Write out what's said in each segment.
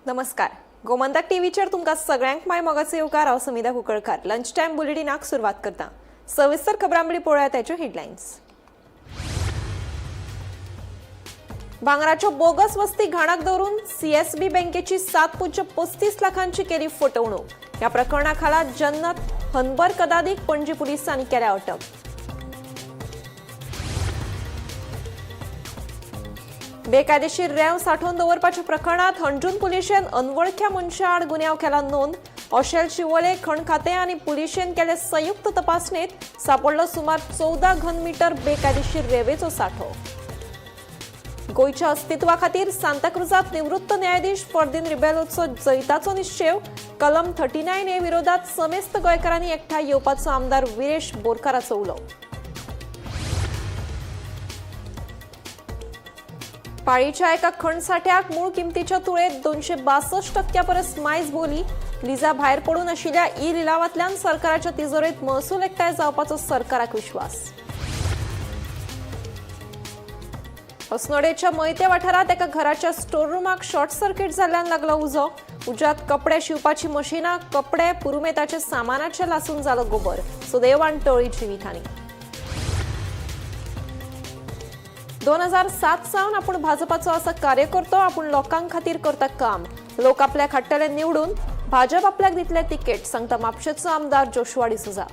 नमस्कार, गोमंतक टीव्हीचेर तुमकां सगळ्यांक my मोगाचो येवकार. हांव समिधा कुंकळकार. लंच टायम बुलेटिनाक सुरवात करता. सविस्तर खबरां पळोवया ताच्यो हेडलायन्स. भांगराच्यो बोगस वस्ती घाणाक दवरून सीएसबी बँकेची 7.35 लाखांची केली फटवणूक. ह्या प्रकरणा खाला जन्नत हनबर कदादीक पणजी पुलिसांनी केल्या अटक. बेकायदेशीर रेंव सांठोवन दवरपाच्या प्रकरणात हणजूण पुलिशेन अनवळख्या मनशा आड गुन्यांव केला नोंद. ओशेल शिवोले खण खातें आनी पुलिशेन केले संयुक्त तपासणेत सापडलो सुमार 14 घनमीटर बेकायदेशीर रेंवेचो सांठो. गोंयच्या अस्तित्वा खातीर सांताक्रुजात निवृत्त न्यायाधीश फर्दिन रिबेलोचो जैताचो निश्चेव. कलम 39A विरोधात समेस्त गोंयकारांनी एकठांय येवपाचो आमदार विरेश बोरकाराचो उलो. पाळीच्या एका खणसाठ्याक मूळ किमतीच्या तुळेत 262% परस मायज बोली. लिजा भायर पडून आशिल्ल्या ई लिलावांतल्यान सरकाराच्या तिजोरेत महसूल एकठांय जावपाचो सरकाराक विश्वास. अस्नोडेच्या मयते वाठारांत एका घराच्या स्टोर रुमाक शॉर्ट सर्किट जाल्ल्यान लागलो उजो. उज्यात कपडे शिवपाची मशिनां, कपडे, पुरुमेताचे सामानाचे लासून जालो गोबर. सुदैवान टळी जिवीतहानी. 2007 सावन आपूण भाजपाचो आसा कार्यकर्तो. आपूण लोकां खातीर करता काम. लोक आपल्याक हाडटले निवडून, भाजप आपल्याक दितले तिकेट, सांगता म्हापशेचो आमदार जोशुआ डिसोझा.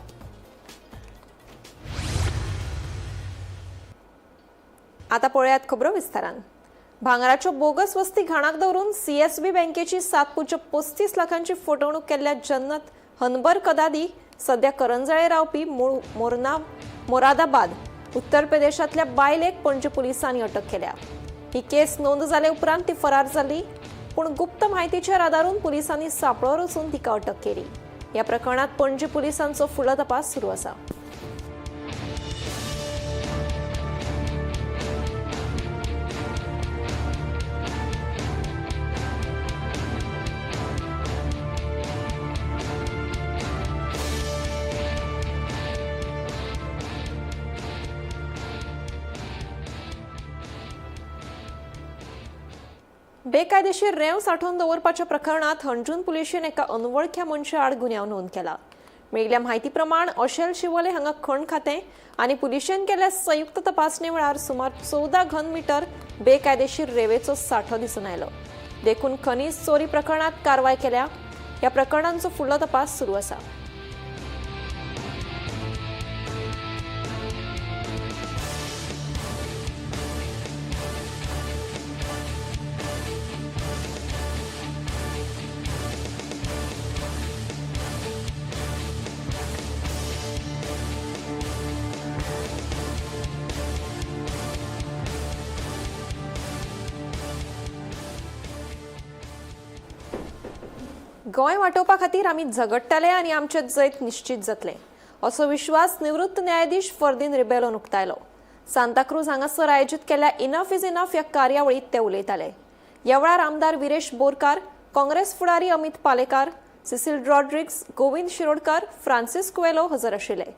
आता पळयात खबरो विस्तारान. भांगराच्यो बोगस वस्ती घाणाक दवरून सीएसबी बँकेची 7.35 लाखांची फटवणूक केल्ल्या जन्नत हनबर कदादी सध्या करंजाळे रावपी मूळ मोरादाबाद उत्तर प्रदेशांतल्या बायलेक पणजी पुलिसांनी अटक केल्या. ही केस नोंद जाले उपरांत ती फरार जाली, पूण गुप्त माहितीचेर आदारून पुलिसांनी सांपळो रचून तिका अटक केली. ह्या प्रकरणात पणजी पुलिसांचो फुडलो तपास सुरू आसा. बेकायदेशीर रेंव सांठोवन दवरपाच्या प्रकरणात हणजूण पुलिशेन एका अनवळख्या मनशा आड गुन्यांव नोंद केला. मेळिल्ल्या म्हायती प्रमाण ओशेल शिवोले हांगा खण खातें आनी पुलिशेन केल्ल्या संयुक्त तपासणे वेळार सुमार 14 घनमीटर बेकायदेशीर रेंवेचो सांठो दिसून आयलो. देखून खनीज चोरी प्रकरणात कारवाय केल्या. ह्या प्रकरणांचो फुडलो तपास सुरू आसा. गोंय वाटोवपा खातीर आमी झगडटले आनी आमचें जैत निश्चित जातलें असो विश्वास निवृत्त न्यायाधीश फर्दिन रिबेलोन उक्तायलो. सांताक्रूज हांगासर आयोजीत केल्ल्या इनफ is enough ह्या कार्यावळींत ते उलयताले. ह्या वेळार आमदार विरेश बोरकार, काँग्रेस फुडारी अमित पालेकार, सिसिल रॉड्रिग्स, गोविंद शिरोडकर, फ्रांसिस कुएलो हजर आशिल्ले.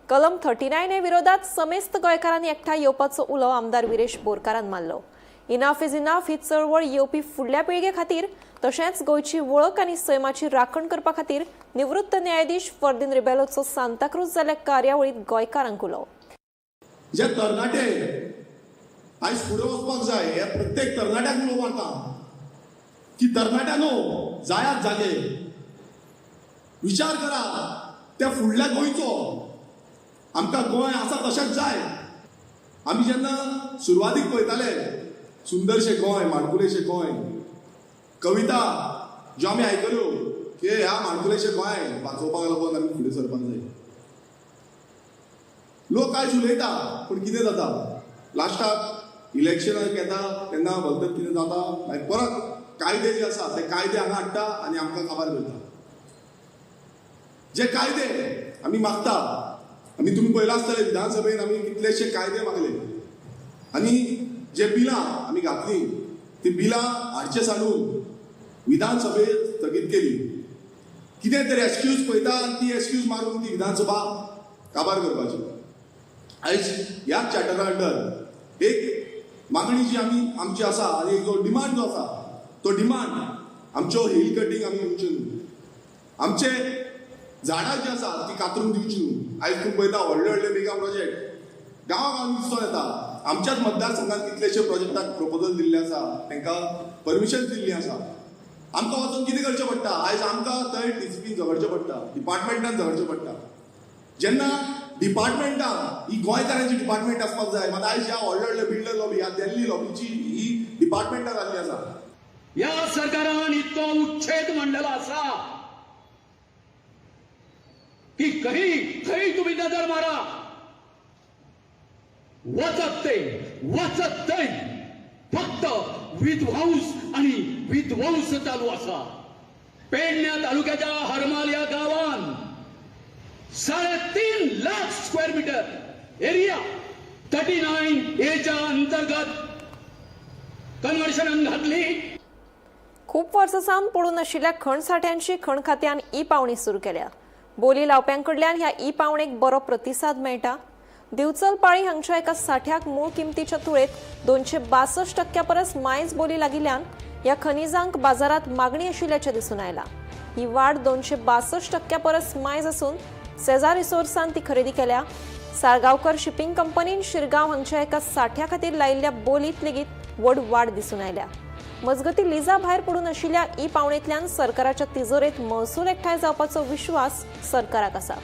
कलम 39A विरोधात समेस्त गोंयकारांनी एकठांय येवपाचो उलो आमदार विरेश बोरकारान मारलो. इनफ is enough ही चळवळ येवपी फुडल्या पिळगे खातीर तशेंच गोंयची वळख आनी सैमाची राखण करपा खातीर निवृत्त न्यायाधीश फर्दिन रिबेलोचो सांताक्रूज जाल्ल्या कार्यावळींत गोंयकारांक उलो. जे तरणाटे आयज फुडें वचपाक जाय, हे प्रत्येक तरणाट्याक उलो मारता की तरणाट्यांनो जायात जागे, विचार करा त्या फुडल्या गोंयचो. आमकां गोंय आसा तशेंच जाय. आमी जेन्ना सुरवातीक पळयताले सुंदरशें गोंय, माणकुलेशें गोंय, कविता ज्यो आमी आयकल्यो की ह्या माणकुलेशें गोंय वाचोवपाक लागून आमी फुडें सरपाक जाय. लोक आयज उलयता, पूण कितें जाता लास्टाक इलेक्शनाक येता तेन्ना भलतच कितें जाता, मागीर परत कायदे जे आसा ते कायदे हांगा हाडटा आनी आमकां काबार करता. जे कायदे आमी मागता, आमी तुमी पळयलां आसतलें विधानसभेन आमी कितलेशे कायदे मागले आनी जे बिलां आमी घातलीं ती बिलां हाडचे सांडून विधानसभेत स्थगीत केली. कितें तरी एक्सक्यूज पळयता आनी ती एक्सक्यूज मारून ती विधानसभा काबार करपाची. आयज ह्या चार्टरा अंडर एक मागणी जी आमी आमची आसा आनी एक जो डिमांड जो आसा तो डिमांड आमच्यो हिल कटींग आमी दिवच्यो न्हू, आमचे झाडां जी आसा ती कातरून दिवची न्हू. आयज तूं पळयता व्हडले व्हडले मेगा प्रोजेक्ट गांवा गांवांनी दिसून येता. आमच्याच मतदारसंघात कितलेशे प्रोजेक्टाक प्रपोजल दिल्ले आसा, तांकां परमिशन दिल्ली आसा. आमकां वचून कितें करचें पडटा? आयज आमकां थंय डीसीपीन झगडचें पडटा, डिपार्टमेंटान झगडचें पडटा. जेन्ना डिपार्टमेंटां ही गोंयकारांची डिपार्टमेंट आसपाक जाय, मात आयज ह्या व्हडले व्हडले बिल्डर लॉबी, ह्या दिल्ली लॉबीची ही डिपार्टमेंटां जाल्ली आसा. ह्या सरकारान इतको उच्छेद मांडलेलो आसा की खंय खंय तुम्ही नजर मारा, वचत ते वचत थंय फक्त विध्वंस आणि विध्वंस चालू आसा. पेडण्या तालुक्याच्या हरमाल या गावान 3.5 लाख स्क्वेअर मीटर एरिया 39 एच्या अंतर्गत कन्व्हर्शन घातली. खूप वर्सां सावन पडून आशिल्ल्या खण साठ्यांची खण खात्यान ई पावणी सुरू केल्या. बोली लावप्यांकडल्यान ह्या ई पावणेक बरो प्रतिसाद मेळटा. दिवचल पाळी हांगच्या एका साठ्याक मूळ किमतीच्या तुळेत 262% परस मायज बोली लागिल्ल्यान ह्या खनिजांक बाजारात मागणी आशिल्ल्याचें दिसून आयलां. ही वाड 262% परस मायज आसून सेजार रिसोर्सान ती खरेदी केल्या. साळगांवकर शिपिंग कंपनीन शिरगांव हांगच्या एका साठ्या खातीर लायिल्ल्या बोलीत लेगीत व्हड वाड दिसून आयल्या. मजगती लिजा भायर पडून आशिल्ल्या ई पावणेंतल्यान सरकाराच्या तिजोरेत महसूल एकठांय जावपाचो विश्वास सरकाराक आसा.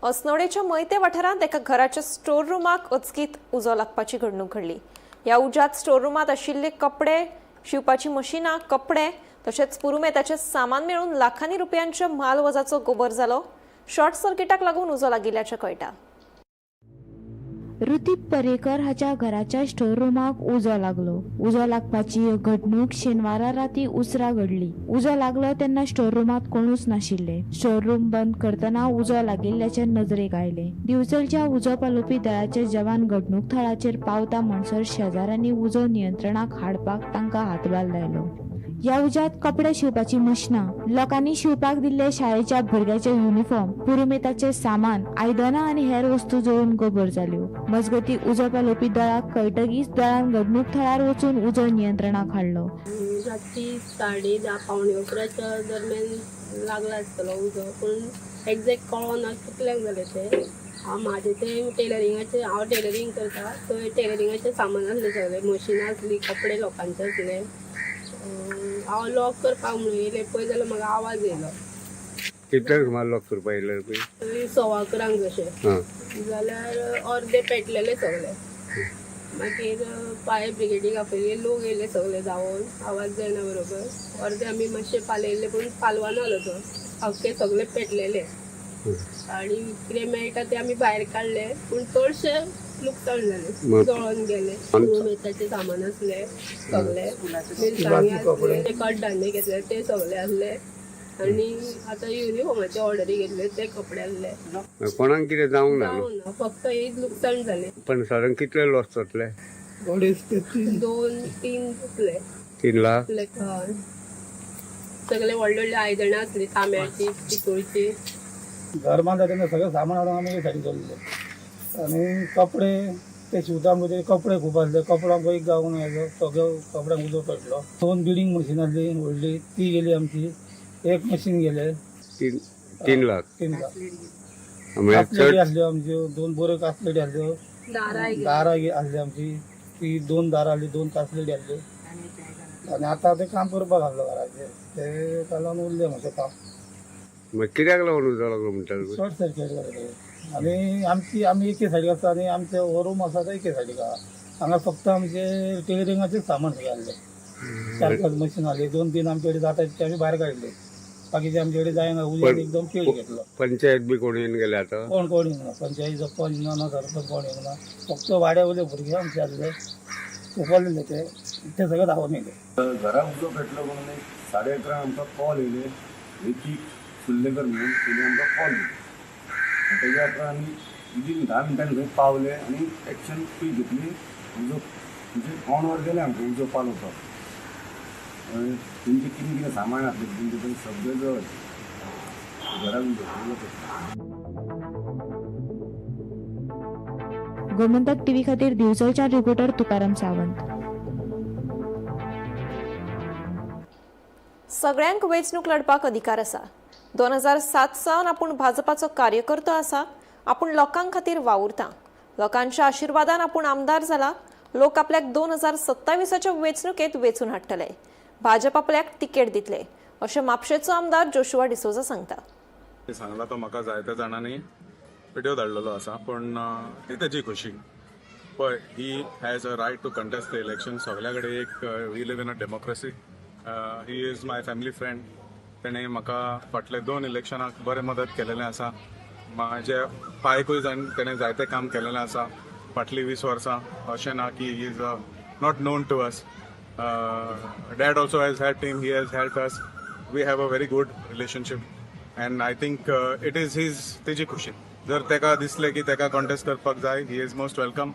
अस्नोडेच्या मयते वाठारांत एका घराच्या स्टोर रुमाक अचकीत उजो लागपाची घडणूक घडली. ह्या उज्यात स्टोर रुमांत आशिल्ले कपडे शिवपाची मशिनां, कपडे तशेंच पुरुमेताचें सामान मेळून लाखांनी रुपयांच्या म्हाल वजाचो गोबर जालो. शॉर्ट सर्किटाक लागून उजो लागिल्ल्याचें कळटा. ऋतिक पर्येकर हाच्या घराच्या स्टोर रुमाक उजो लागलो. उजो लागपाची घडणूक शेनवारा राती उसरा घडली. उजो लागलो तेन्ना स्टोर रुमात कोणूच नाशिल्ले. स्टोर रूम बंद करतना उजो लागिल्ल्याचे नजरेक आयले. दिवचलच्या उजो पालोवपी दळाचे जवान घडणूक थळाचेर पावता म्हणसर शेजाऱ्यांनी उजो नियंत्रणाक हाडपाक तांकां हातभार लायलो. ह्या उज्यात कपडे शिवपाची मशिनां, लोकांनी शिवपाक दिल्ले शाळेच्या भुरग्याचे युनिफॉर्म, पुरुमेताचे सामान, आयदनां आनी हेर वस्तू जळून गोबर जाल्यो. मजगती उजो पालोवपी दळाक कळटकीच दळान घडणूक थळार वचून उजो नियंत्रणाक हाडलो. राती 10:30 10:45च्या दरम्यान लागला आसतलो उजो, पूण एग्जॅक्ट कळना कितल्यांक जालें तें. म्हाजें तें टेलरिंगाचें, हांव टेलरींग करता, थंय टेलरिंगाचें सामान आसलें सगळें, मशिनां आसलीं, कपडे लोकांचे आसले. हांव लॉक करपाक म्हणून येयलें पळय जाल्यार म्हाका आवाज येयलो. कितल्यांक सुमार लॉक करपाक येयलें पळय? 11:15 कशें जाल्यार अर्दे पेटलेले सगळे. मागीर फायर ब्रिगेडीक आपयली, लोक येयले सगळे धांवून, आवाज जायना बरोबर. अर्दे आमी मातशे पालयल्ले पूण पालवाना जालो तो, आख्खे सगळे पेटलेले. आनी कितें मेळटा ते आमी भायर काडले, पूण चडशे लुकसाण जालें, जळोन गेले. पुरुमेताचें सामान आसलें सगळे, मिरसांगे आसले, ते कडधान्य घेतले ते सगळे आसले, आनी आतां युनिफॉर्माचे ऑर्डरी घेतले ते कपडे आसले. कोणाक कितें जावंक ना? जावं ना, फक्त एक लुकसाण जालें. पण साधारण कितले लॉस जातले? 2-3 जातले. 3 लाख? सगळे व्हडले व्हडले आयदनां आसली, तांब्याची, पितूळची. घर बांदता तेन्ना सगळें सामान हाडून आमी सायडीन दवरलें आनी कपडे ते शिंवता म्हणजे कपडे खूब आसले, कपड्यांक एक गावून आयलो, सगळ्यो कपड्यांक उजो पेटलो. 2 बिल्डींग मशीन आसली व्हडली, ती गेली आमची, एक मशीन गेले. 3 लाख. 3 लाख. कासलेटी आसल्यो आमच्यो, 2 बऱ्यो कासलेटी आसल्यो, दारां आसली आमची, ती 2 दारां आसली, 2 कासलेटी आसल्यो. आनी आतां तें काम करपाक आसलो घराचें, तें लागून उरलें मातशें काम. कित्याक लागून उजो लागलो म्हणटा? शॉर्ट सर्किट जालें. आनी आमची आमी एके सायडीक आसता आनी आमचे हो रूम आसा तो एके सायडीक आहा. हांगा फक्त आमचे टेलरिंगाचें सामान सगळें आसलें. 4-5 मशीन आसली, 2-3 आमचे कडेन जाता ते आमी भायर काडले, बाकीचे आमचे कडेन जायना, उज्यान एकदम पेट घेतलो. पंचायत बी कोण येवन गेले आतां? कोण कोण येवना, पंचायतीचो पंच ना, ना सरपंच कोण येवना, फक्त वाड्या वयले भुरगे आमचे आसले, उखल्ले ते सगळे धांवून येयले. घरा उजो पेटलो म्हणून एक 11:30 आमकां कॉल येयले, ऋतिक सुर्लेकर म्हणून तेणी आमकां कॉल दिलो. तेज्या उपरांत आमी विदीन 10 मिनटांनी थंय पावले आनी एक्शन क्वीक घेतली. उजो म्हणजे पावण वर गेलें आमकां उजो पालोवपाक. तेंचें कितें कितें सामान आसलें तेंचें तें सगळें जळ्ळें, घरान उजो. गोमंतक टीव्ही खातीर दिवचलच्या रिपोर्टर तुकाराम सावंत. सगळ्यांक वेंचणूक लढपाक अधिकार आसा. 2007 सावन आपूण भाजपाचो कार्यकर्तो आसा. आपूण लोकां खातीर वावुरता. लोकांच्या आशिर्वादान आपूण आमदार जाला. लोक आपल्याक 2027च्या वेंचणुकेत वेंचून हाडटले. भाजप आपल्याक तिकेट दितले अशें म्हापशेचो आमदार जोशुआ डिसोजा सांगता. सांगला तो म्हाका जायत्या जाणांनी व्हिडिओ धाडलेलो आसा, पूण ती तेजी खुशी. पळय, he has a right to contest the election. सगल्या कडेन एक, we live in a democracy. He is my family friend. तेणें म्हाका फाटले 2 इलेक्शनाक बरें मदत केलेलें आसा. म्हाजे पायकूय तेणें जायतें काम केलेलें आसा फाटलीं 20 वर्सां. अशें ना की he is not known to us. Dad also has helped him, he has helped us. We have a very good relationship and I think it is his तेजी खुशी. जर तेका दिसलें की तेका कॉन्टेस्ट करपाक जाय, he is most welcome.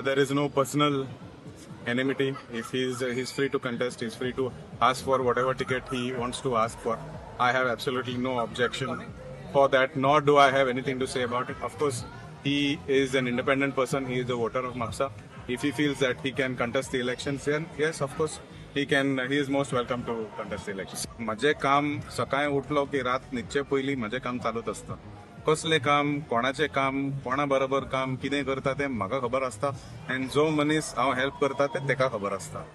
There is no personal enmity. If he is free to contest, he is free to ask for whatever ticket he wants to ask for. I have absolutely no objection for that, nor do I have anything to say about it. Of course, he is an independent person, he is a voter of Mapsa. If he feels that he can contest the elections, then yes, of course, he can. He is most welcome to contest the elections. म्हजें काम सकाळीं उठलो की रात न्हिदचे पयलीं म्हजें काम चालूच आसता. कसलें काम, कोणाचें काम, कोणा बरोबर काम, कितें करता तें म्हाका खबर आसता आनी जो मनीस हांव हेल्प करता तें तेका खबर आसता.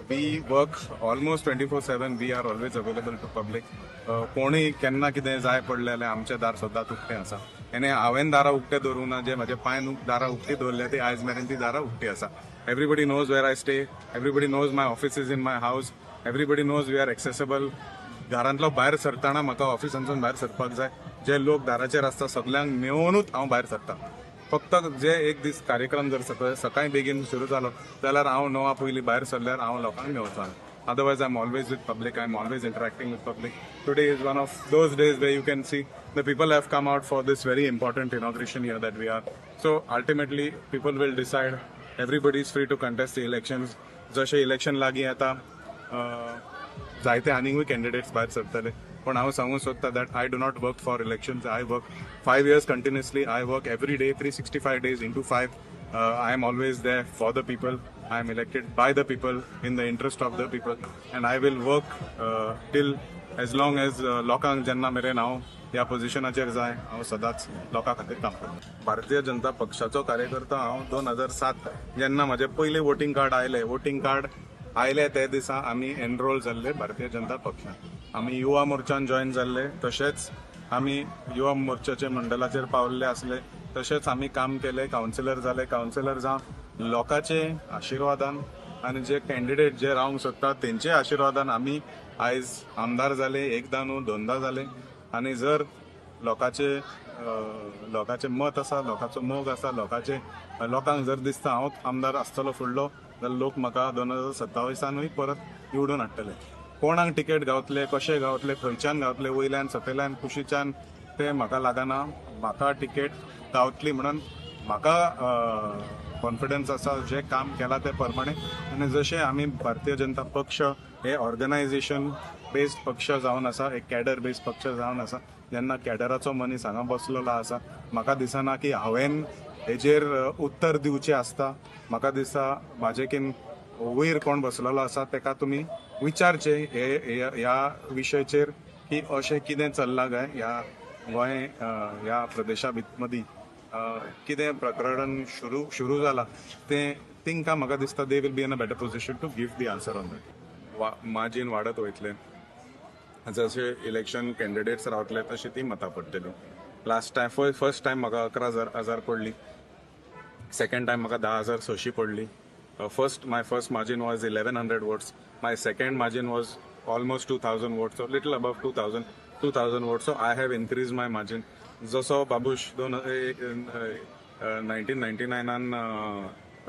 We work almost 24/7. We are always available to public. कोणूय केन्ना कितें जाय पडलें जाल्यार आमचें दार सदांच उक्तें आसा. आनी हांवें दारां उक्तें दवरूंक ना, जे म्हज्या पांयन दारां उक्तीं दवरल्या ती आयज मेरेन ती दारां उक्ती आसा. Everybody knows where I stay. Everybody knows my office is in my house. Everybody knows we are accessible. घरांतलो भायर सरतना म्हाका ऑफिसांतसून भायर सरपाक जाय. जे लोक दाराचेर आसता सगल्यांक मेळोवनूच हांव भायर सरता. फक्त जे एक दीस कार्यक्रम जर सकाळी बेगीन सुरू जालो जाल्यार हांव 9 पयलीं भायर सरल्यार हांव लोकांक मेळचो ना. Otherwise I am always with public, I am always interacting with public. Today is one of those days where you can see the people have come out for this very important inauguration here that we are. So ultimately people will decide. Everybody is free to contest the elections. जशें election लागीं येता जायते आनीकूय candidates भायर सरतले, पूण हांव सांगूंक सोदता that I do not work for elections. I work 5 years continuously. I work every day, 365 days into 5. I am always there for the people. I am elected by the people in the interest of the people, and I will work till as long as लोकांक जेन्ना मेरेन हांव ह्या पोजिशनाचेर जाय, हांव सदांच लोकां खातीर काम करता. भारतीय जनता पक्षाचो कार्यकर्ता हांव 2007 जेन्ना म्हजें पयलें वोटींग कार्ड आयलें, वोटींग कार्ड आयले ते दिसा आमी एनरोल जाल्ले भारतीय जनता पक्षान. आमी युवा मोर्चान जॉयन जाल्ले, तशेंच आमी युवा मोर्चाचे मंडळाचेर पावल्ले आसले, तशेंच आमी काम केलें, कावन्सिलर जाले. कावन्सिलर जावन लोकांचे आशिर्वादान आनी जे कॅन्डिडेट जे रावंक सोदता तेंचे आशिर्वादान आमी आयज आमदार जाले, एकदां न्हू दोनदां जाले. आनी जर लोकांचें मत आसा, लोकांचो मोग आसा, लोकांक जर दिसता हांव आमदार आसतलो फुडलो, जाल्यार लोक म्हाका 2027 परत निवडून हाडटले. कोणाक तिकेट गावतले, कशें गावतले, खंयच्यान गावतले, वयल्यान सकयल्यान कुशीच्यान, तें म्हाका लागना. म्हाका तिकेट गावतली म्हणून म्हाका कॉन्फिडन्स आसा जें काम केलां तें प्रमाणे. आनी जशें आमी भारतीय जनता पक्ष हे ऑर्गनायझेशन बेस्ड पक्ष जावन आसा, एक कॅडर बेस्ड पक्ष जावन आसा, जेन्ना कॅडराचो मनीस हांगा बसलेलो आसा, म्हाका दिसना की हांवें हेजेर उत्तर दिवचें आसता. म्हाका दिसता म्हाजे वयर कोण बसलेलो आसा तेका तुमी विचारचें हे ह्या विशयाचेर की अशें कितें चल्लां काय ह्या गोंय ह्या प्रदेशा मदीं कितें प्रकरण सुरू जालां तें तांकां म्हाका दिसता they will be in a better position to give the answer on that. Margin वाडत वयतलें, जशें इलेक्शन कॅन्डिडेट्स रावतले तशी ती मतां पडटली. लास्ट टायम फर्स्ट टायम म्हाका 11,000 पडली, सेकंड टायम म्हाका 10,600 पडली. My first margin was 1,100 votes. My second margin was almost 2,000 votes, so little above 2,000 votes. So I have increased my margin. जसो बाबूश 1999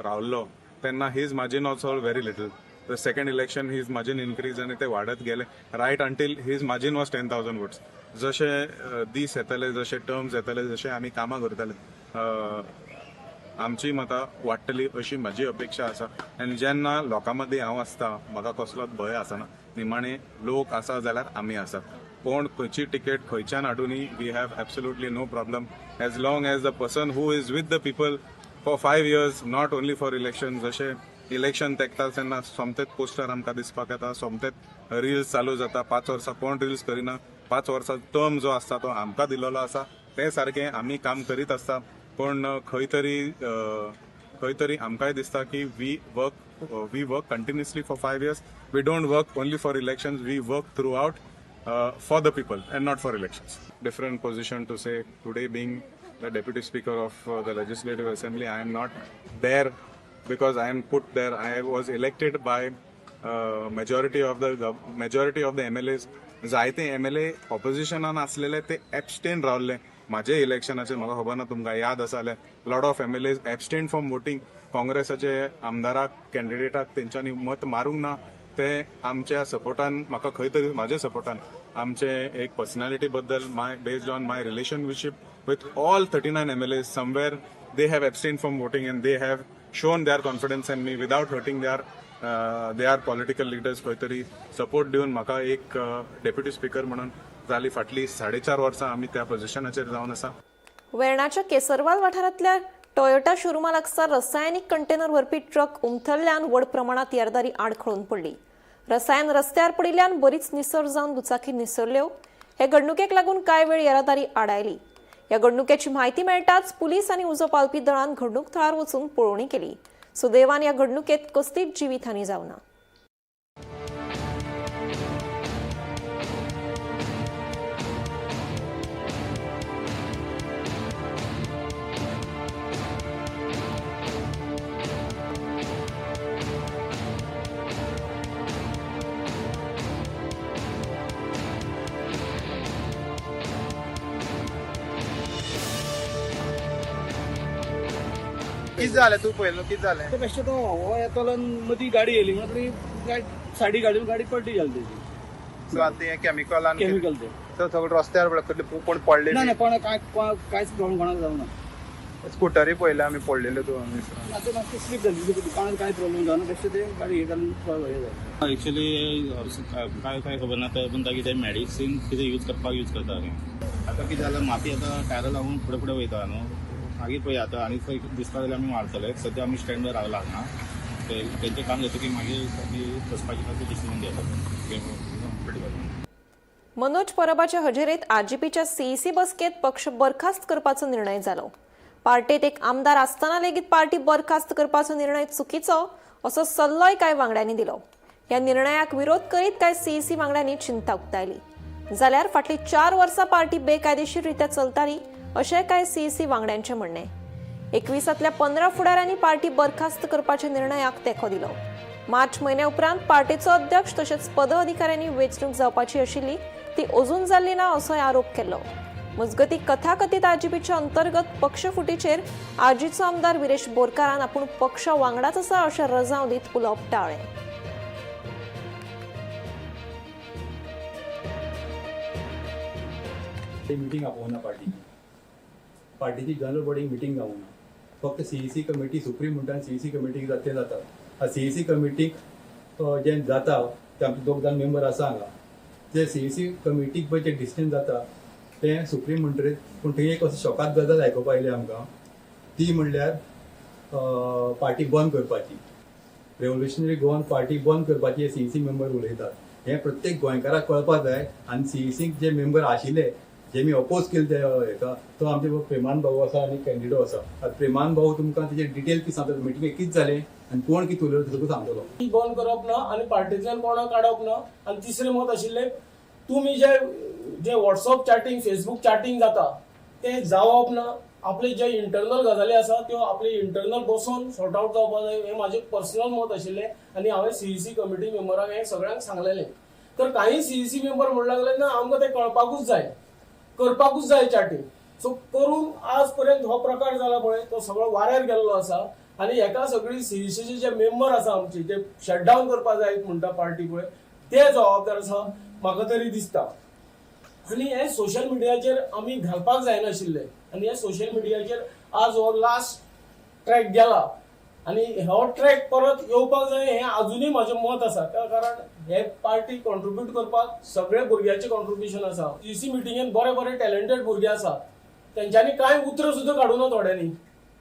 रावल्लो तेन्ना his margin also very little. The second election his margin increase आनी ते वाडत गेले right until his margin was 10,000 votes. जशे दीस येतले, जशे टर्म्स येतले, जशे आमी कामां करतले, आमची मतां वाडटली अशी म्हजी अपेक्षा आसा. आनी जेन्ना लोकां मदीं हांव आसता म्हाका कसलोच भंय आसना. निमाणे लोक आसा जाल्यार आमी आसा. कोण खंयची टिकेट खंयच्यान हाडुनी, we have absolutely no problem as long as the person who is with the people for 5 years, not only for election. जशें इलेक्शन तेंकता तेन्ना सोमतेच पोस्टर आमकां दिसपाक येता, सोमतेच रिल्स चालू जाता. 5 वर्सां कोण रिल्स करिना, 5 वर्सां टर्म जो आसता तो आमकां दिलेलो आसा, ते सारकें आमी काम करीत आसता. पूण खंय तरी आमकांय दिसता की we work continuously for 5 years. We don't work only for elections, we work throughout for the people and not for elections. Different position to say today being the deputy speaker of the Legislative Assembly, I am not there because I am put there. I was elected by majority of the MLAs. जायते MLA ऑपोजिशनान आसलेले ते एबस्टेन रावल्ले म्हाजे इलेक्शनाचेर. म्हाका खबर ना तुमकां याद आसा जाल्यार, lot of MLAs abstain from voting. काँग्रेसाचे आमदाराक, कॅन्डिडेटाक तेंच्यांनी मत मारूंक ना. ते आमच्या सपोर्टान, म्हाका खंय तरी म्हाज्या सपोर्टान, आमचे एक पर्सनॅलिटी बद्दल, my based on my relationship with all 39 MLAs, somewhere they have abstained from voting and they have shown their confidence in me without hurting their political leaders. खंय तरी सपोर्ट दिवन म्हाका एक डेप्युटी स्पीकर म्हणून जाली फाटली 4.5 वर्सां आमी त्या पोझिशनाचेर जावन आसा. वेर्णाच्या केसरवाल वाठारांतल्या टोयोटा शोरुमा लागसार रसायनीक कंटेनर व्हरपी ट्रक उमथल्ल्यान व्हड प्रमाणात येरादारी आडखळून पडली. रसायन रस्त्यार पडिल्ल्यान बरीच निसर जावन दुचाकी निसरल्यो. हे घडणुकेक लागून कांय वेळ येरादारी आडायली. ह्या घडणुकेची म्हायती मेळटाच पुलीस आनी उजो पालपी दळान घडणूक थळार वचून पळोवणी केली. सुदैवान ह्या घडणुकेत कसलीच जिवीतहानी जावना. कितें जालें तूं पळयलो कितें जालें? ते बेश्टे तो हो येतलो मदीं गाडी येयली म्हणून तरी सायडी गाडी गाडी पडली जाली तेजी. सो आतां हें केमिकल आनी केमिकल तें सगळें रस्त्यार पडलें. कोण पडले ना ना कोण कांय कांयच प्रॉब्लम कोणाक जावना. स्कुटरी पळयल्या आमी पडलेल्यो तूं आतां मातशी स्लीप जाली, कोणाक कांय प्रॉब्लम जावना. बेश्टे ते गाडी हे घालून हें जालें. एक्चुअली काय काय खबर ना, पूण ताकी ते मेडिसीन कितें यूज करपाक यूज करता. आतां कितें जालां, माती आतां टायरां लागून फुडें फुडें वयता न्हू. मागीर पळय आतां आनी खंय दिसता जाल्यार आमी मारतले. सद्या आमी स्टँडार रावला हांगा, तेंचें काम जातकीर मागीर वचपाचें ताचें डिसिजन घेता. मनोज परबाच्या हजेरेत आरजीपीच्या सीईसी बसकेत पक्ष बरखास्त करपाचो निर्णय जालो. पार्टेत एक आमदार आसतना लेगीत पार्टी बरखास्त करपाचो निर्णय चुकीचो असो सल्लोय कांय वांगड्यांनी दिलो. ह्या निर्णयाक विरोध करीत कांय सीईसी वांगड्यांनी चिंता उक्तायली. जाल्यार फाटलीं 4 वर्सां पार्टी बेकायदेशीर रित्या चलताली अशें कांय सीईसी वांगड्यांचें म्हणणें. 21तांतल्या 15 फुडाऱ्यांनी पार्टी बरखास्त करपाच्या निर्णयाक तेंको दिलो. मार्च म्हयन्या उपरांत पार्टीचो अध्यक्ष तशेंच पदाधिकाऱ्यांनी वेंचणूक जावपाची आशिल्ली ती अजून जाल्ली ना असोय आरोप केल्लो. मजगतीं कथाकथीत आरजीपीच्या अंतर्गत पक्षफुटीचेर आरजीचो आमदार विरेश बोरकारान आपूण पक्षा वांगडाच आसा अशें रजांव दीत उलोवप टाळ्ळें. मिटींग आपोवना पार्टीची, पार्टीची जनरल बॉडी मिटींग जावना. फक्त सीईसी कमिटी सुप्रीम म्हणटा, सीईसी कमिटीक जाता जाता. सीईसी कमिटीक जें जाता ते आमचे 2 जाण मेंबर आसा हांगा, ते सीईसी कमिटीक पळय जें डिसिजन जाता तें सुप्रीम म्हणटरीच. पूण थंय एक असो शॉकात गजाल आयकुपा आयली आमकां, ती म्हणल्यार पार्टी बंद करपाची, रेव्होल्युशनरी गोवन पार्टी बंद करपाची हे सीईसी मेंबर उलयतात. हें प्रत्येक गोंयकाराक कळपाक जाय. आनी सीईसीक जे मेंबर आशिल्ले जे मी अपोज केले ते हेका, तो आमचे प्रेमान भाऊ आसा आनी कॅन्डिडो आसा. आतां प्रेमान भाऊ तुमकां तेजे डिटेल कितें सांगतलो, मिटिंगेक कितें जालें आनी कोण कितें उलयलो तें सगळें सांगतलो. बंद करप ना आनी पार्टींतल्यान कोणाक काडप ना. आनी तिसरें मत आशिल्लें तुमी जे जे व्हॉट्सअप चॅटिंग, फेसबूक चॅटिंग जाता तें जावप ना. आपले जे इंटरनल गजाली आसा त्यो आपले इंटरनल बसून सॉर्ट आवट जावपाक जाय, हें म्हाजें पर्सनल मत आशिल्लें. आनी हांवें सीईसी कमिटी मेंबरांक हें सगळ्यांक सांगलेलें. तर काही सीईसी मेंबर म्हणूंक लागले ना आमकां तें कळपाकूच जाय, करपाकूच जाय चॅटिंग. सो करून आज पर्यंत हो प्रकार जाला पळय तो सगळो वाऱ्यार गेल्लो आसा. आनी हेका सगळी सीईसीचे जे मेंबर आसा आमचे जे शटडावन करपाक जाय म्हणटा पार्टी पळय ते जबाबदार आसा म्हाका तरी दिसता. आनी हे सोशल मिडियाचेर आमी घालपाक जायनाशिल्ले आनी हे सोशल मिडियाचेर आज हो लास्ट ट्रॅक गेला आनी हो ट्रॅक परत येवपाक जाय हें आजुनूय म्हाजें मत आसा. कारण हे पार्टी कॉन्ट्रिब्यूट करपाक सगळे भुरग्यांचें कॉन्ट्रिब्युशन आसा. सीईसी मिटिंगेन बरे बरे टॅलंटेड भुरगे आसा तेंच्यांनी कांय उतरां सुद्दां काडूना थोड्यांनी.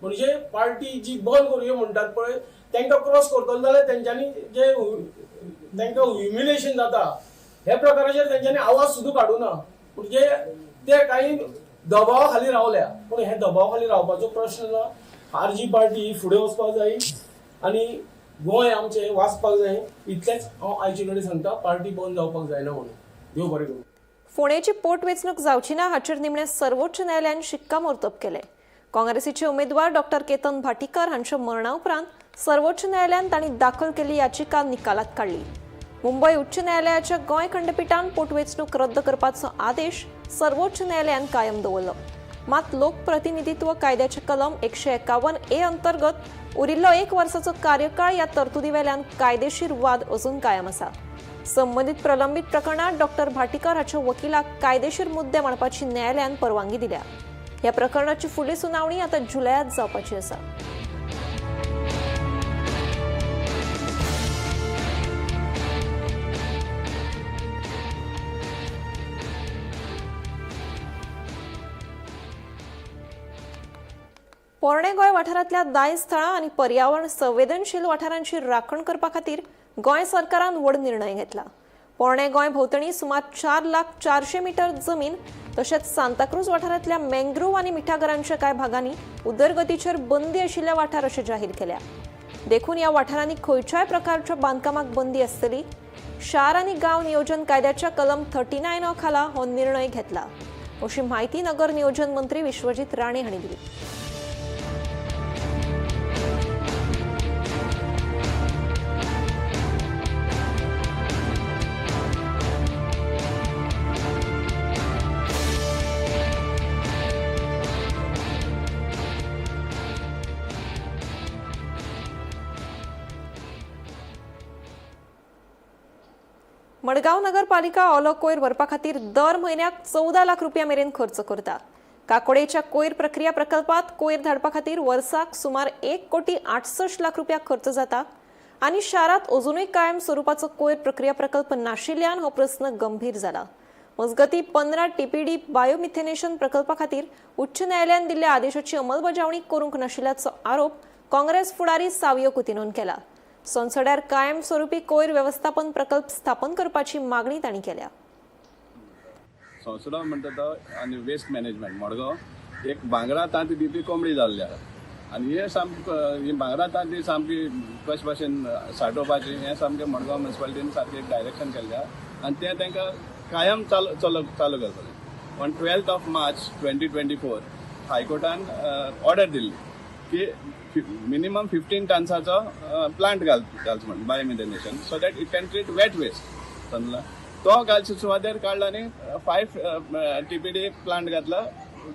म्हणजे पार्टी जी बंद करुया म्हणटात पळय तांकां क्रॉस करतलो जाल्यार तेंच्यांनी जे तांकां ह्युमिलेशन जाता हे प्रकाराचेर तेंच्यांनी आवाज सुद्दां काडूना. म्हणजे ते काही दबावा खाली रावल्या पूण हे दबावा खाली रावपाचो प्रश्न ना. आरजी पार्टी फुडें वचपाक जाय आनी गोंय आमचें वाचपाक जाय इतलेंच हांव आयचे कडेन सांगता. पार्टी बंद जावपाक जायना म्हणून. देव बरें करूं. फोंडेची पोटवेंचणूक जावची ना हाचेर निमणें सर्वोच्च न्यायालयान शिक्कामोर्तब केलें. काँग्रेसीचे उमेदवार डॉक्टर केतन भाटीकर हांच्या मरणा उपरांत सर्वोच्च न्यायालयान तांणी दाखल केल्ली याचिका निकालात काडली. मुंबय उच्च न्यायालयाच्या गोंय खंडपिठान पोटवेंचणूक रद्द करपाचो आदेश सर्वोच्च न्यायालयान कायम दवरलो. मात लोकप्रतिनिधित्व कायद्याचे कलम 151A अंतर्गत उरिल्लो 1 वर्साचो कार्यकाळ ह्या तरतुदी वेल्यान कायदेशीर वाद अजून कायम आसा. संबंदीत प्रलंबीत प्रकरणात डॉक्टर भाटीकर हाच्या वकिलाक कायदेशीर मुद्दे मांडपाची न्यायालयान परवानगी दिल्या. ह्या प्रकरणाची फुडली सुनावणी आतां जुलयात जावपाची आसा. पोरणे गोंय वाठारांतल्या दायज थळां आनी पर्यावरण संवेदनशील वाठारांची राखण करपा खातीर गोंय सरकारान व्हड निर्णय घेतला. पोरणे गोंय भोंवतणी सुमार 4,00,400 मीटर जमीन तशेंच सांताक्रूज वाठारांतल्या मँग्रोव आनी मिठागरांच्या कांय भागांनी उदरगतीचेर बंदी आशिल्ले वाठार अशें जाहीर केल्या. देखून ह्या वाठारांनी खंयच्याय प्रकारच्या बांदकामाक बंदी आसतली. शार आनी गांव नियोजन कायद्याच्या कलम 39 खाला हो निर्णय घेतला अशी म्हायती नगर नियोजन मंत्री विश्वजीत राणे हांणी दिली. मडगांव नगरपालिका ओलो कोयर भरपा खातीर दर म्हयन्याक 14 लाख रुपया मेरेन खर्च करता. काकोडेच्या कोयर प्रक्रिया प्रकल्पात कोयर धाडपा खातीर वर्साक सुमार 1,68,00,000 रुपया खर्च जाता आनी शारांत अजुनूय कायम स्वरुपाचो कोयर प्रक्रिया प्रकल्प नाशिल्ल्यान हो प्रस्न गंभीर जाला. मजगतीं 15 TPD बायोमिथेनेशन प्रकल्पा खातीर उच्च न्यायालयान दिल्ल्या आदेशाची अंमलबजावणी करूंक नाशिल्ल्याचो आरोप काँग्रेस फुडारी सावियो कुतिनोन केला. सोनसड्यार कायमस्वरूपी कोयर व्यवस्थापन प्रकल्प स्थापन करपाची मागणी तांणी केल्या. संसडो म्हणटा तो आनी वेस्ट मॅनेजमेंट मडगांव एक भांगरा तांती दिवपी कोंबडी जाल्ली आसा आनी हे सामकी ही भांगरा तांती सामकी कशे भाशेन साठोवपाची हें सामकें मडगांव म्युनिसिपालिटीन सारकें एक डायरेक्शन केल्लें आसा आनी तें तांकां कायम चालू चालू करपाचें. On 12 March 2024 हायकोर्टान ऑर्डर दिल्ली की मिनिमम 15 टन्साचो प्लांट घालचो म्हण biomethanation so that it can treat wet waste. समजला तो घालचे सुवातेर काडला आनी 5 TPD plant घातला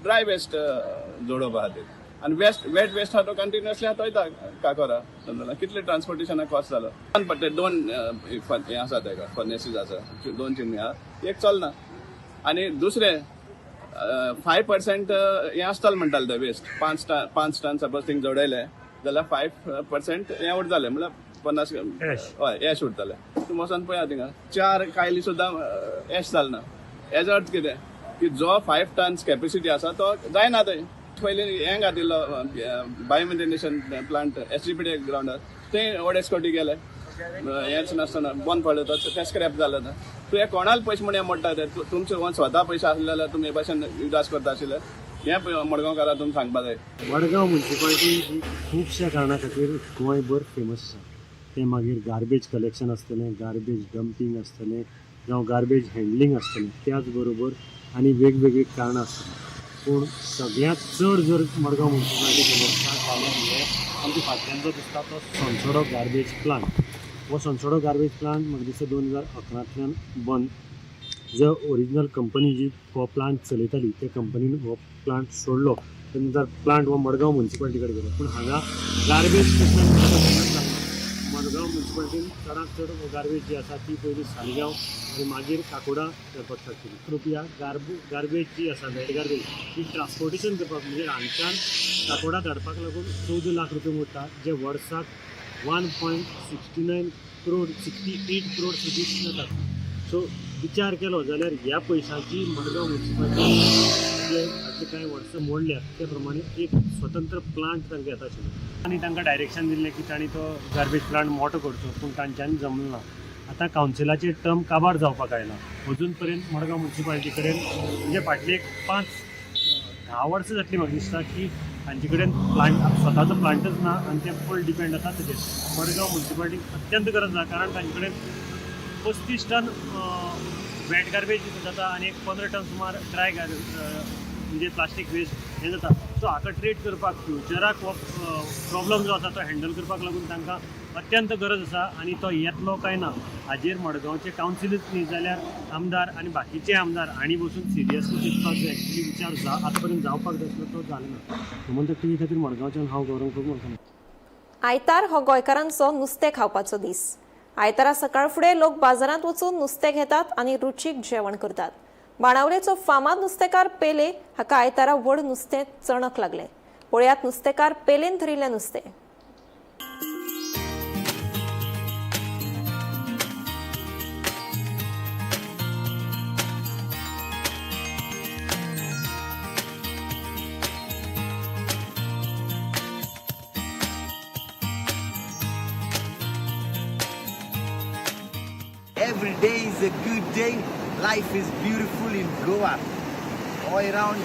ड्राय वेस्ट जोडोवपा खातीर आनी वेट वेस्ट आहा तो कंटिन्युअसली आतां वयता काकोरा. समजला कितले ट्रान्सपोर्टेशना कॉस्ट जालो. पडटे 2 हें आसा तेका फर्नेसीस आसा 2 चिमणी आहा एक चलना आनी दुसरें 5% हें आसतालें म्हणटाले ते वेस्ट 5 टन सपोज थिंग जोडयले जाल्यार 5% हें उरतालें म्हणल्यार 50 हय एश उरतालें. तूं वचोन पळया थिंगा 4 कायली सुद्दां एश जालें ना. हेजो अर्थ कितें की जो 5 टन्स कॅपेसिटी आसा तो जायना थंय. पयलीं हें घातिल्लो बायोमिथेनेशन प्लांट SGPD ग्रावंडार थंय 2.5 कोटी गेले हेंच नासतना बंद पडलो तो तें स्क्रॅप जालें. आतां तुवें कोणाल पयशे म्हण हें मोडटा ते तुमचे स्वता पयशे आसले जाल्यार तुमी हे भाशेन उदास करता आशिल्ले हें मडगांवकारां तुमी सांगपा जाय. मडगांव म्युनिसिपालिटी ही खुबश्या कारणां खातीर गोंयभर फेमस आसा. तें मागीर गार्बेज कलेक्शन आसतलें, गार्बेज डंपींग आसतलें जावं गार्बेज हँडलींग आसतलें, त्याच बरोबर आनी वेगवेगळीं कारणां आसतलीं. पूण सगळ्यांत चड जर मडगांव म्युनिसिपालिटी फेमस आसा जाल्यार हे आमच्या फाटल्यान जो दिसता तो सोनसडो गार्बेज प्लांट. हो सोनसडो गार्बेज प्लांट म्हाका दिसता 2011 बंद. जे ओरिजिनल कंपनी जी हो प्लांट चलयताली त्या कंपनीन हो प्लांट सोडलो नंतर प्लांट हो मडगांव म्युनिसिपालिटी कडेन गेलो, पूण हांगा गार्बेज स्टेशन मडगांव म्युनिसिपालिटीन चडांत चड गार्बेज जी आसा ती पयली सालिगांव आनी मागीर काकोडा व्हरपाक स्टार्ट केली. रुपया गार्बेज जी आसा वेट गार्बेज ती ट्रान्सपोर्टेशन करपाक म्हणजे हांगच्यान काकोडा धाडपाक लागून 14 लाख रुपया मोडटा, जे वर्साक 1.69 crore 68 crore rupees जातात. सो विचार केलो जाल्यार ह्या पयशांची मडगांव म्युनिसिपालिटी जे फाटलीं कांय वर्सां मोडल्यात ते प्रमाणे एक स्वतंत्र प्लांट तांकां येता आशिल्लो आनी तांकां डायरेक्शन दिल्लें की तांणी तो गार्बेज प्लांट मोठो करचो, पूण तांच्यांनी जमलो ना. आतां कावन्सिलाचेर टर्म काबार जावपाक आयला. अजून पर्यंत मडगांव म्युनिसिपालिटी कडेन म्हणजे फाटली एक 5-10 वर्सां जातली म्हाका दिसता की तांचे कडेन प्लांट स्वताचो प्लांटच ना आनी ते फूल डिपेंड आसा ताचेर. मडगांव म्युनिसिपालिटीक अत्यंत गरज आसा, कारण तांचे कडेन 35 टन वेट गार्बेज जाता आनी एक 15 टन सुमार ड्राय गार्बेज म्हणजे प्लास्टीक वेस्ट हें जाता. सो हाका ट्रीट करपाक फ्युचराक हो प्रॉब्लम जो आसा तो हँडल करपाक लागून तांकां अत्यंत गरज आसा आनी तो येतलो काय ना हाजेर मडगांवचे कावन्सिलूच न्ही जाल्यार आमदार आनी बाकीचे आमदार हांणी बसून सिरियसली चिंतपाक जाय. एक्चुली विचार आतां पर्यंत जावपाक जाय आसलो तो जालो ना. गोमंतक टीव्ही खातीर मडगांवच्यान हांव गौरव प्रभू. आयतार हो गोंयकारांचो नुस्तें खावपाचो दीस. आयतारा सकाळ फुडें लोक बाजारांत वचून नुस्तें घेतात आनी रुचीक जेवण करतात. बाणावलेचो फामाद नुस्तेकार पेले हाका आयतारा व्हड नुस्तें चणक लागलें. पळयात नुस्तेकार पेलेन धरिल्लें नुस्तें. Every day is a good day. Life is beautiful in Goa. All around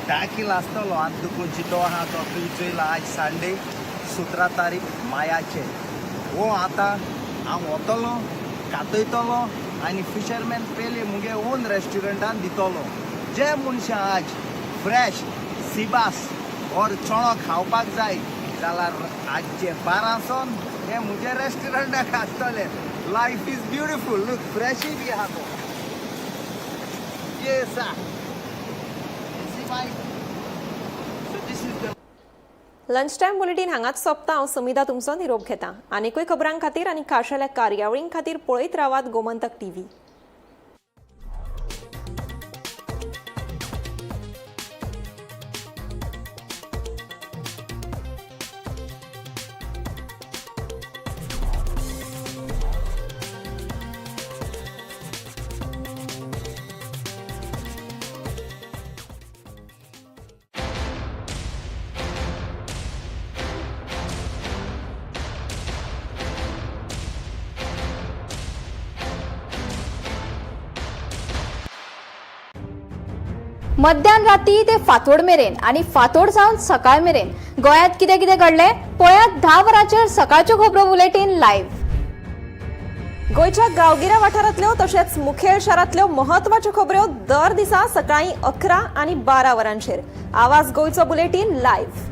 10 किल आसतलो आनी तुका जितो आहा तो तूं चोयला. आज संडे 17 तारीख मायाचे. हो आतां हांव वतलो कातयतलो आनी फिशरमॅन पेले मुगे ओन रेस्टॉरंटान दितलो. जे मनशां आज फ्रेश सिबास और चणो खावपाक जाय जाल्यार आजचे 12 सोन हे मुगे रेस्टॉरंटाक आसतले. Life is beautiful. Look, freshy बी आहा तो. Yes, sir. See my. So this is the. Lunch time bulletin हांगाच सोंपता. हांव समिधा तुमचो निरोप घेता. आनीकूय खबरां खातीर आनी खाशेल्या कार्यावळीं खातीर पळयत रावात गोमंतक टीव्ही. मध्यान राती ते फांतोड मेरेन आनी फांतोड जावन सकाळ मेरेन गोंयांत कितें कितें घडलें पळयात 10 वरांचेर सकाळच्यो खबरो बुलेटीन लायव्ह. गोंयच्या गांवगिऱ्या वाठारांतल्यो तशेंच मुखेल शारांतल्यो म्हत्वाच्यो खबऱ्यो दर दिसा सकाळीं 11 आनी 12 वरांचेर आवाज गोंयचो बुलेटीन लायव्ह.